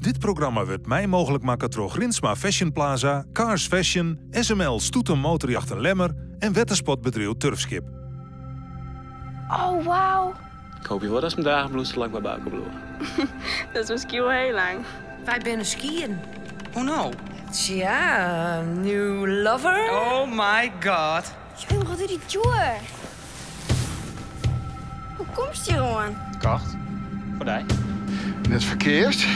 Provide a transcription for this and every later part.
Dit programma wurdt mei mooglik makke troch Rinsma Fashion Plaza, Cars Fashion, SML Stoeten Motorjachten Lemmer en wettersportbedriuw Turfskip. Oh, wauw. Ik hoopje wol datst myn dagen bliuwst salang't wy by elkoar bliuwe. Dat is miskien wol hiel lang. Wy binne skieden. Hoe no? Tsja, new lover. Oh my god. Jong, wat is dy djoer. Hoe komst hjir oan? Kocht. Foar dy. Net ferkeard.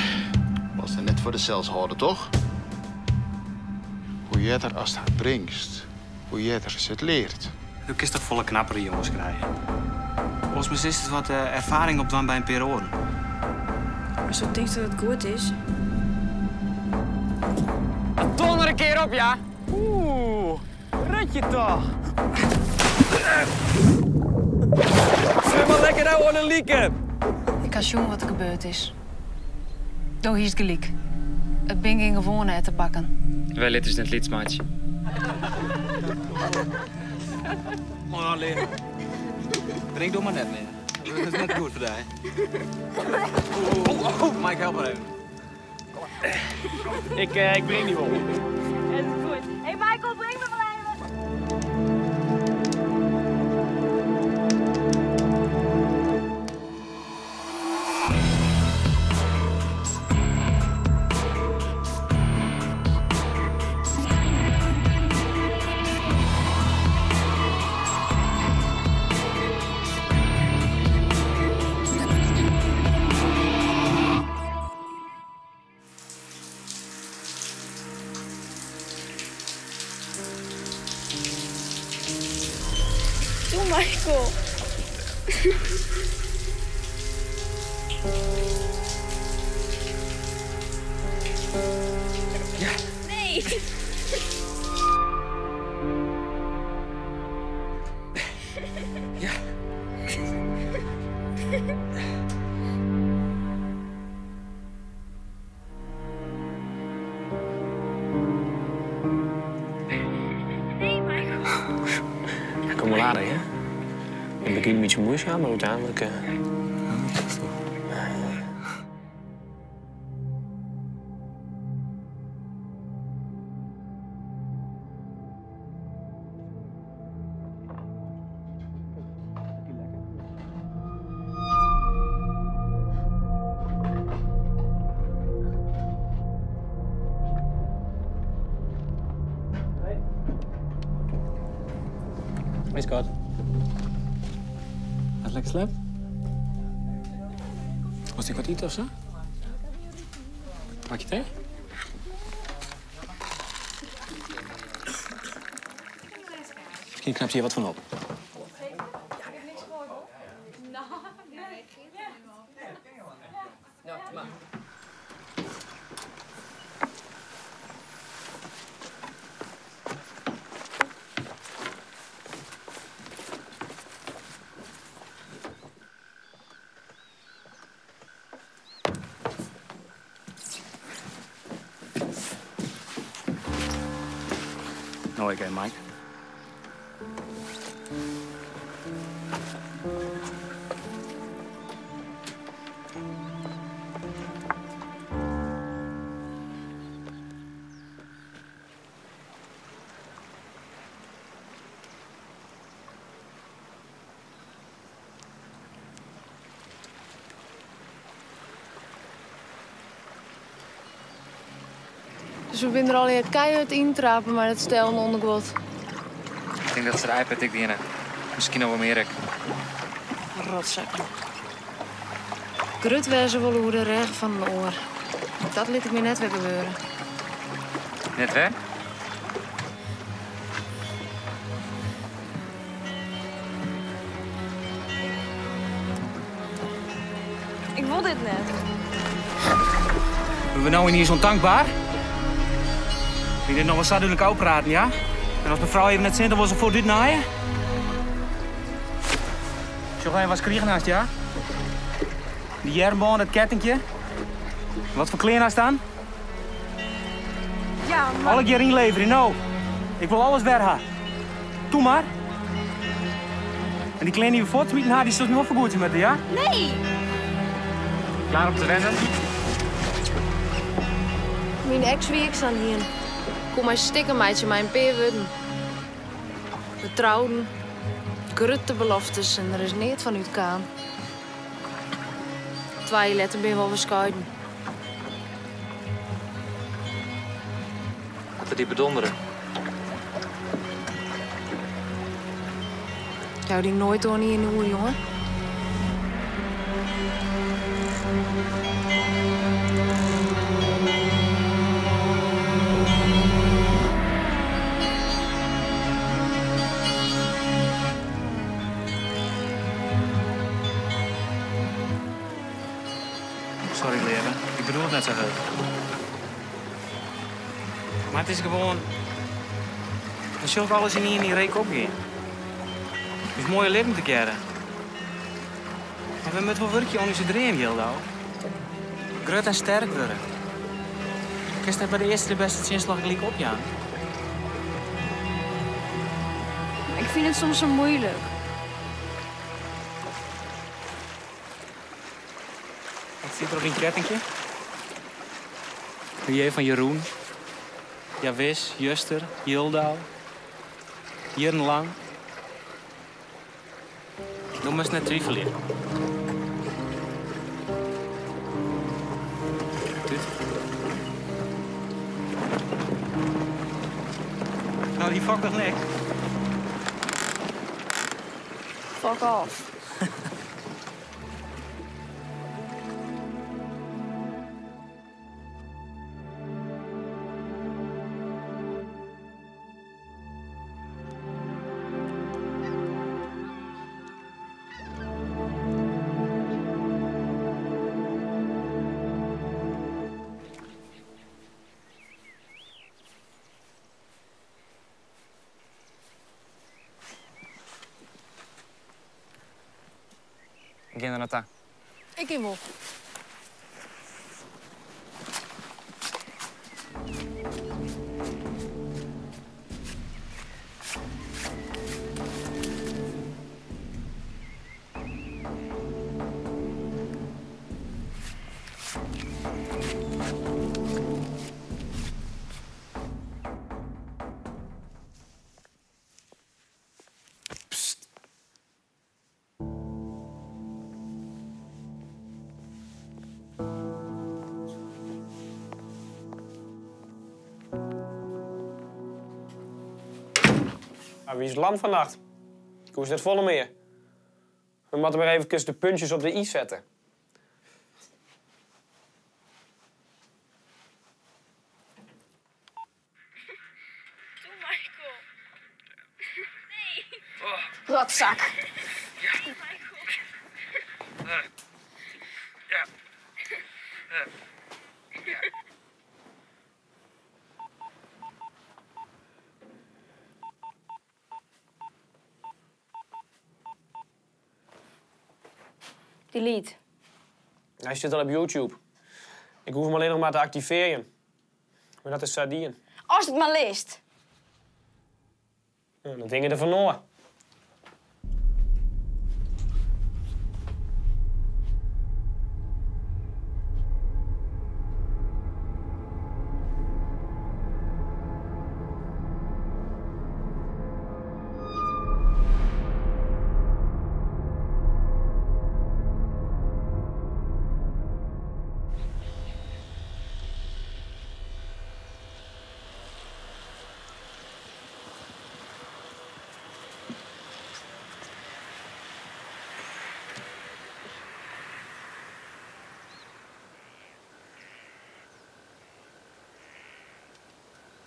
Wolst it net foar dysels hâlde, toch? Hoe earder ast har bringst, hoe earder se it leart. Do kinst toch folle knappere jonges krije. Oars moatst wat erfaring opdwaan by in pear oaren. Asto tinkst dat it goed is. Donder in kear op, ja! Oeh, rutje toch! Swim mar lekker no oan de liken! Ik ha sjoen wat der gebeurd is. Do hiest gelyk. It binne gjin gewoane etterbakken. Wy litte ús net lyts meitsje. Oh, Lea. Drink do mar net mear. Dat is net goed foar dy. Oh, oh, Mike, help mar even. Ik, eh, ik bring dy wol. Is goed. Hey Michael, bring me mar even. Doe Michael. Nee. Ja, kom wol aardich, hè? Yn it begjin in bytsje muoisum, mar úteinlik. Hey skat. Hast lekker slept? Wolst ek wat ite of sa? Bakje tee? Miskien knapt hjir wat fan op. No ek even, Mike. Dus we binne der allegear keihard yntrape mei dat stellen ûnderguod. Ik tink dat se de iPad ek diene. Miskien noch wol mear ek. Rotsakken. Grut wêze wolle oer de rêch fan in oar. Dat lit ik my net wer gebeure. Net wer? Ik wol dit net. Wurde we no yniens ûntankber? Wie dit noch wol sa dúdlik ôfpraten, ja? En as mefrou even net sint, dan wol se fuort útnaaie? Sjoch even watst krigen hast, ja? Dy earmbân, dat kettinkje. Wat foar klean hast dan? Ja, mar... Allegear ynleverje, no. Ik wol alles wer ha. Toe mar. En dy klean dy't we fuortsmiten ha, dy silst my wol fergoedzje moatte, ja? Nee! Klaar om te wennen? Myn eks wie ek sa'n ien. Koe my stikken meitsje mei in pear wurden. We trouden, grutte beloftes en der is neat fan útkaam. Twa jier letter binne we alwer skeiden. Hat er dy bedondere? Jou dy noait oan ien oer, jonge. Sorry, leave. Ik bedoel it net sa hurd. Mar it is gewoan. Dan sil ik alles yn ien yn reek opgean. Us moaie libben tegearre. Mar we moatte wol wurkje oan ús dream, Jildou. Grut en sterk wurde. Kinst net by de earste de bêste tsjinslach gelyk opjaan. Ik fyn it soms sa muoilik. Wat stiet der op dyn kettinkje? De J fan Jeroen. Jawis, juster, Jildou. Jierrenlang. Do moatst net twivelje. Tút. Nou, dy fokt noch niks. Fuck off. Ik gean der nei ta. Ik kin wol. Mar wie is lam fannacht. Ik hoech net folle mear. We moatte mar eefkes de puntjes op de i sette. Doe Michael. Nee. Rotzak. Delete. Hy stiet al op YouTube. Ik hoech him allinnich mar te aktivearjen. Mar dat is sa dien. Ast it mar litst. No, dan tink ik derfan nei.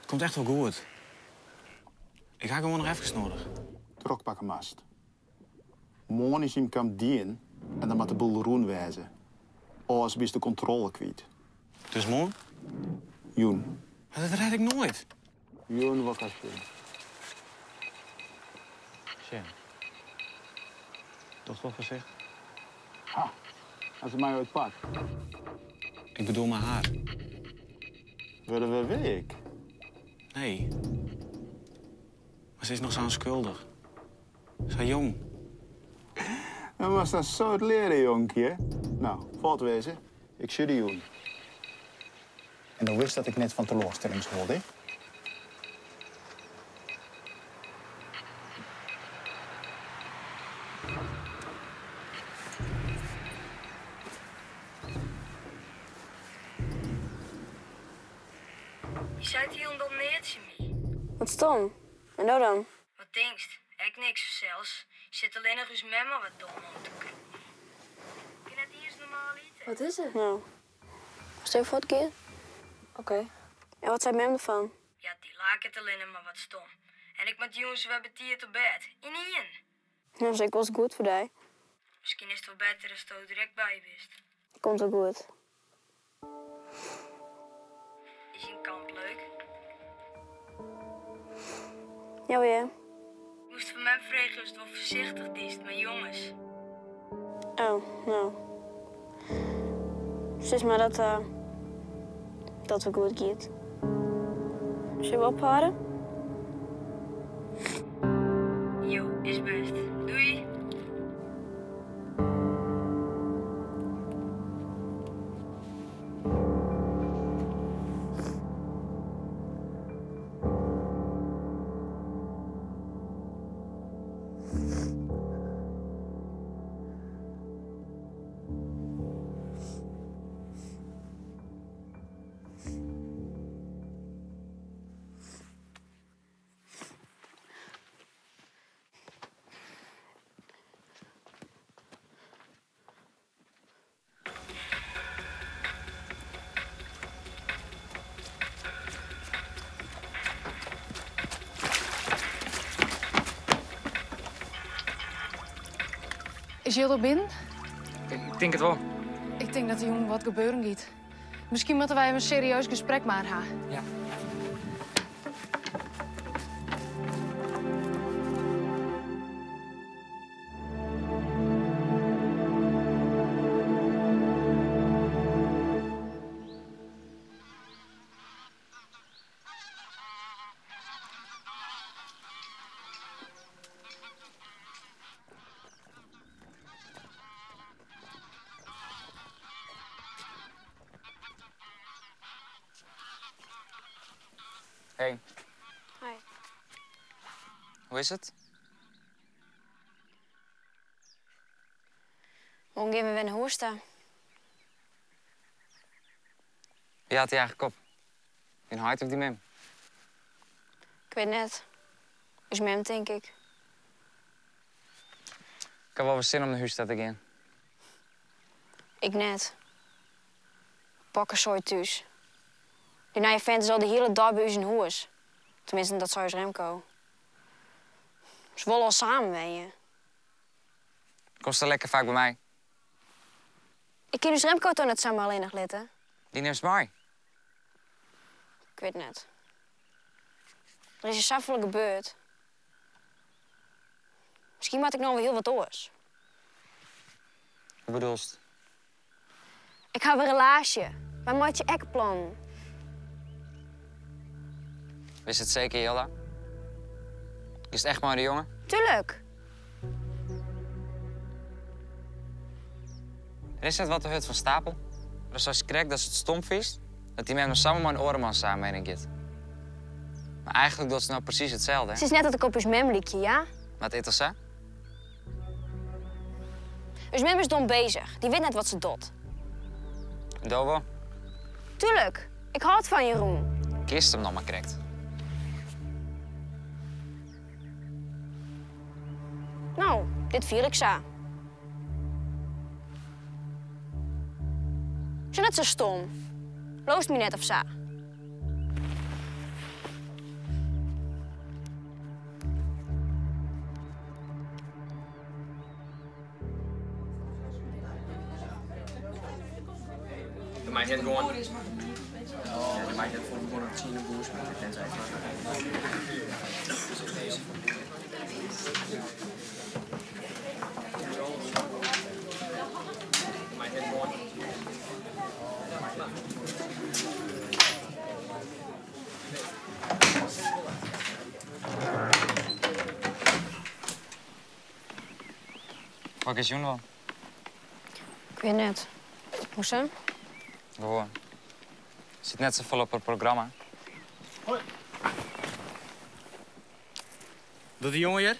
It komt echt wol goed. Ik ha gewoan noch efkes nedich. Drok pakke moatst. Moarn is jim kamp dien en dan moat de boel rûn wêze. Oars bist de kontrôle kwyt. Dus moarn? Jûn. Mar dat rêd ik noait. Jûn wol ik sjen. Sjen. Dochst wol foarsichtich? Ha, hat se my oait pakt? Ik bedoel mei har. Wurde we weak? Nee. Mar se is noch sa ûnskuldich. Sa jong. Dan moatst in soad leare, jonkje. No, fuort wêze. Ik sjoch dy jûn. En do witst dat ik net fan teloarstellings hâld, hè? Je seit hielendal neat tsjin my. Wat stom. En no dan? Wat tinkst? Ek niks fansels. Je sit allinnich ús mem mar wat dom oan te krûpen. Kin net iens normaal ite. Wat is der? No. Wolst even fuortgean? Oké. En wat seit mem derfan? Ja, dy laket allinne mar wat stom. En ik moat jûns wer betiid op bêd. Ynienen! No, is ek wolris goed foar dy. Miskien is it wol better asto der ek by bist. Komt wol goed. Is jim kamp leuk? Jawêr. Ik moast fan mem freegje oftst wol foarsichtich diest mei jonges. Oh, no. Sis mar dat dat wol goed giet. Sille we ophâlde? Jo, is bêst. Doei! Is Jildou binnen? Ik tink it wol. Ik tink dat der jûn wat gebeuren giet. Miskien moatte wy even in serieus gesprek mei har ha. Ja. Hey. Hi. Hoe is it? Moarn gean we wer nei hûs ta. Wa hat dy eigentlik op? Dyn heit of dyn mem? Ik wit net. Us mem, tink ik. Ik ha wol wer sin om nei hûs ta te gean. Ik net. Pokkesoai thús. Dy nije fint is al de hiele dei by ús yn hûs. Teminsten, dat sei ús Remco. Se wolle al samen wenje. Komst der lekker faak by my? Ik kin ús Remco toch net samar allinnich litte? Dy nimst mei. Ik wit net. Der is hjir safolle gebeurd. Miskien moat ik no wol hiel wat oars. Hoe bedoelst? Ik haw in relaasje. Wy meitsje ek plannen. Witst it seker, Jilda? Giest echt mei de jonge? Tuurlijk. Rinst net wat te hurd fan stapel. Do seist krekt datst it stom fynst dat dyn mem no samar mei in oare man samenwenjen giet. Mar eigentlik docht se no presys itselde, hè? Sis net dat ik op ús mem lykje, ja? Mar it is toch sa? Us mem is dom bezich. Dy wit net wat se docht. En do wol? Tuurlijk. Ik hâld fan Jeroen. Kinst him noch mar krekt. No, dit fiel ik sa. Sjoch net sa stom. Leaust my net of sa? Der mei net gewoan. Der mei net gewoan op tsien in boer smite, tenzij Wat is jûn wol? Ik wit net. Hoe sa? Gewoan. Sit net safolle op it programma. Hoi. Docht dy jonge hjir?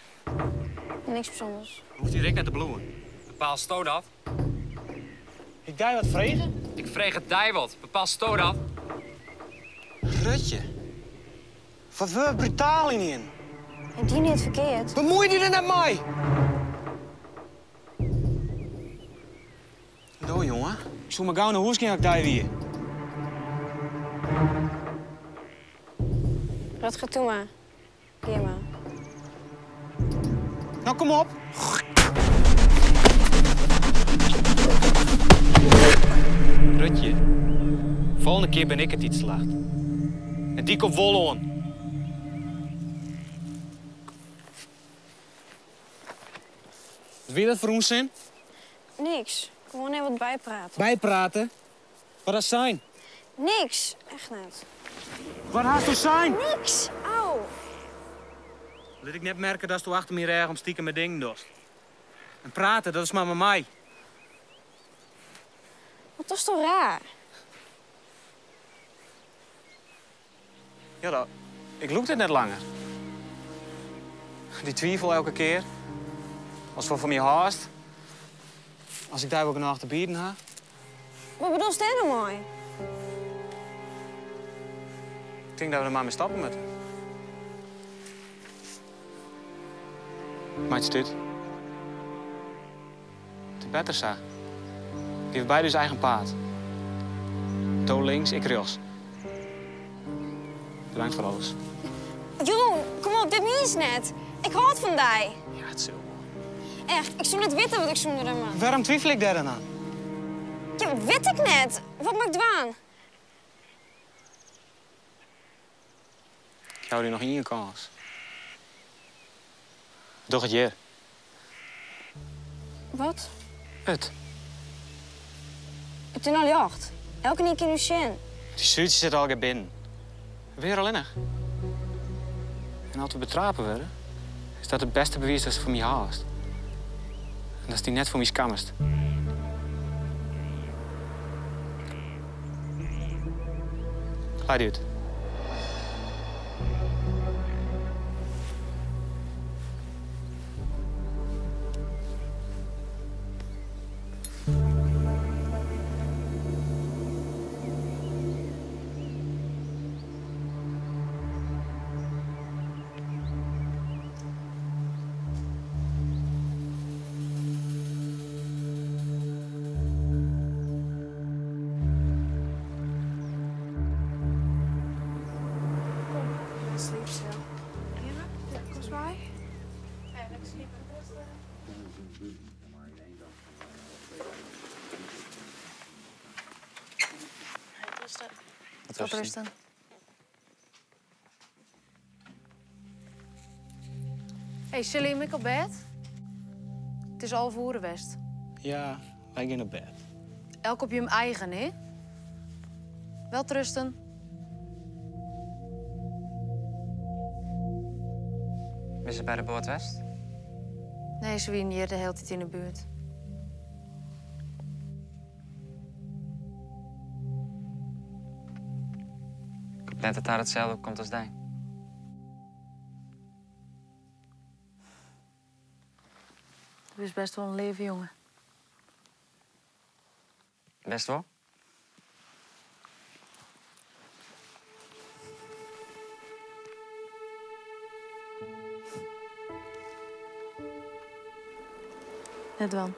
Niks bysûnders. Hoecht hjir ek net te bliuwen. Bepaalsto dat? Ik dy wat frege? Ik frege dy wat. Bepaalsto dat? Rutje. Wat wurd brutaal ynienen. Ik die net ferkeard. Bemuoi dy der net mei! Do, jonge. Ik soe mar gau nei hûs gean as ik dy wie. Rutger, toe mar. Gean mar. No, kom op. Rutje, folgjende kear bin ik it dy't slacht. En dy komt wol oan. Wat wie dat foar ûnsin? Niks. Gewoan even wat byprate. Byprate? Wat hast sein? Niks. Echt net. Wat hasto sein? Niks! Au! Lit ik net merke datsto achter myn rêch om stikem dingen dochst. En prate, dat is mar mei my. Wat dochsto raar? Ja, dat, ik lûk dit net langer. Dy twivel elke kear. Ast wol fan my hâldst. As ik dy wol genôch te bieden ha. Wat bedoelst dêr no mei? Ik tink dat we der mar mei stoppe moatte. Meitsje it út. It is better sa. Gean we beide ús eigen paad. Do links, ik rjochts. Bedankt foar alles. Jeroen, kom op, dit mienst net. Ik hâld fan dy. Ja, it sil wol. Echt, ik soe net witte wat ik sûnder dy moat. Wêrom twifel ik dêr dan oan? Ja, wit ik net. Wat moat ik dwaan? Ik jou dy noch ien kâns. Doch it hjir. Wat? It. It is no ljocht. Elkenien kin ús sjen. Dy suertsjes sitte allegear binnen. We binne allinnich. En as we betrape wurde, is dat it bêste bewiis datst fan my hâldst. En datst dy net foar my skammest. Klaai dy út. Kom, sliep snel. Ja, komst mei? Ja, lekker sliepe. Welterusten. Hey, sille jim ek op bêd? It is 11 oere west. Ja, wy gean op bêd. Elk op jim eigen, hè? Welterusten. Binne se by de boat west? Nee, se wienen hjir de hiele tiid yn 'e buert. Ik hoop net dat har itselde oerkomt as dy. Do bist bêst wol in leave jonge. Bêst wol? Net dwaan.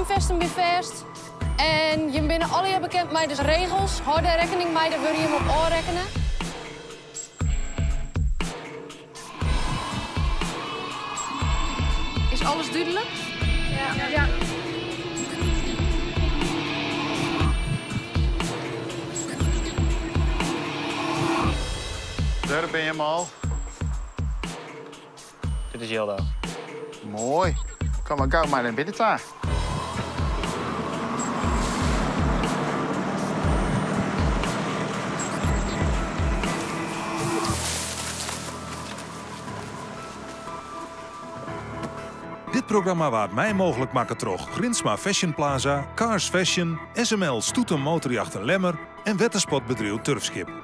Swimfesten binne fêst. En jim binne allegear bekend mei de regels. Hâld dêr rekkening mei, dêr wurde jim op ôfrekkene. Is alles dúdlik? Ja. Dêr binne jim al. Dit is Jildou. Moai. Kom mar gau mei nei binnen ta. Dit programma waard mei mooglik makke troch Grinsma Fashion Plaza, Cars Fashion, SML Stoeten Motorjachten Lemmer en wettersportbedriuw Turfskip.